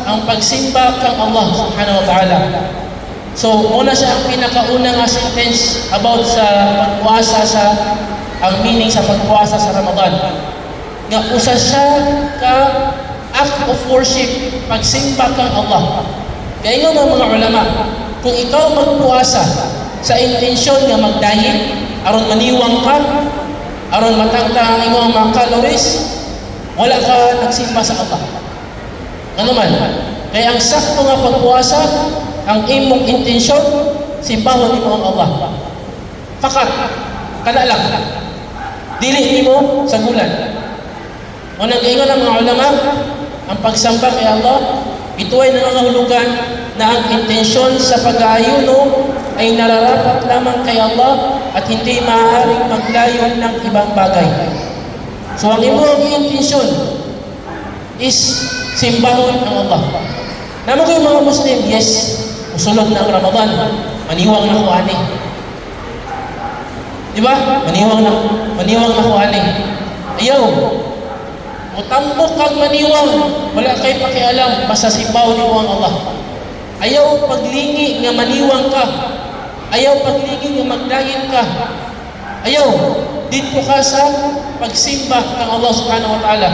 ang pagsimba kang Allah subhanahu wa ta'ala. So, muna siya ang pinakauna nga sentence about sa pagpuasa, sa ang meaning sa pagpuasa sa Ramadan. Nga usa siya ka act of worship, pagsimba kang Allah. Kaya nga mga ulama, kung ikaw magpuasa sa intensyon nga mag-diet, aron maniwang ka, aron matangtang ang imong mga calories, wala ka nagsimba sa Allah. Ano man? Kaya ang sakto nga pagpuasa, ang imong intensyon, simbahon nimo ang Allah. Fakat, kana lang. Dili nimo sagulan. Unang ingon ng mga ulama, ang pagsamba kay Allah, ito ay nangangahulugan na ang intensyon sa pag-aayuno ay nararapat lamang kay Allah at hindi maaaring maglayon ng ibang bagay. So ang imong intensyon is simbahon ang Allah. Namo kayo mga Muslim, yes, usulod na ang Ramadan, maniwang na ko ani. Di ba? Maniwang na ko ani. Ayaw. Mutambok kag maniwang, wala kay pakialam, basta simbahon nimo ang Allah. Ayaw paglingi nga maniwang ka. Ayaw paglingi nga magdayet ka. Ayaw, dito ka sa pagsimba kang Allah subhanahu wa ta'ala.